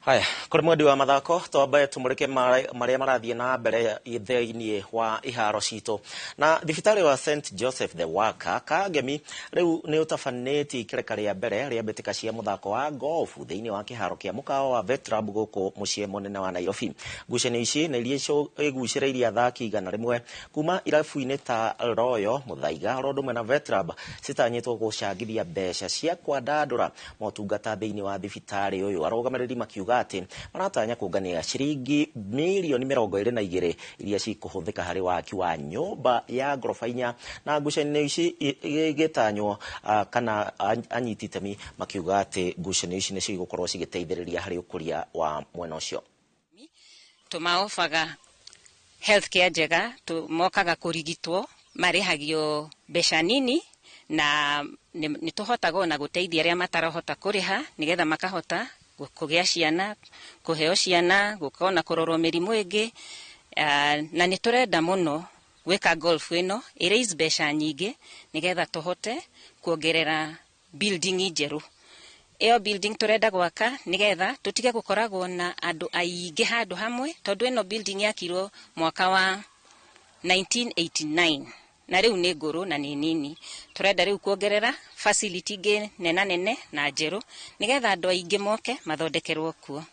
Haya, kũrĩ mwendi wa mathako, twambe tũmũrĩke marĩa marathiĩ na mbere thĩinĩ wa iharo citũ. Na thibitarĩ wa St Joseph the Worker Kangemi rĩu nĩ ũtabanĩtie ikereka rĩa mbere rĩa mbĩtĩka cia mũthako wa golf thĩinĩ wa kĩharo kĩa mũkawa wa Vetrab gũkũ mũciĩ mũnene wa Nairobi. Ngucanio ici nĩ iria igucĩrĩirie athaki 100 kuma irabu-inĩ ta Royal, Muthaiga, oro ũndũ ũmwe na Vetrab, citanyĩtwo gũcangithia mbeca cia kwandandũra motungata thĩinĩ wa thibitarĩ ũyũ. Arũgamĩrĩri makiuga atĩ maratanya kũngania ciringi mirioni 22 iria cikũhũthĩka harĩ waki wa nyũmba ya ngoroba 4, na ngucanio ici igĩtanywo kana anyiti itemi makiuga atĩ ngucanio ici nĩcio igũkorwo cigĩteithĩrĩria harĩ ũkũria wa mwena ũcio. Tũmaobaga healthcare njega, mokaga kũrigitwo, marĩhagio mbeca nini, na nĩ tũhotaga ona gũteithia arĩa matarahota kũrĩha nĩgetha makahota kũgĩa ciana, kũheo ciana, gũka ona kũrorwo mĩrimũ ĩngĩ. Na nĩ tũrenda mũno gwĩka golf ĩno ĩ raise mbeca nyingĩ nĩgetha tũhote kuongerera building njerũ. Ĩyo building tũrenda gwaka nĩgetha tũtige gũkoragwo na andũ aingĩ handũ hamwe, tondũ ĩno building yakirwo mwaka wa 1989 na rĩu nĩ ngũrũ na nĩ nini. Tũrenda rĩu kuongerera facility ingĩ nena nene na njerũ nĩgetha andũ aingĩ moke mathondekerwo kuo.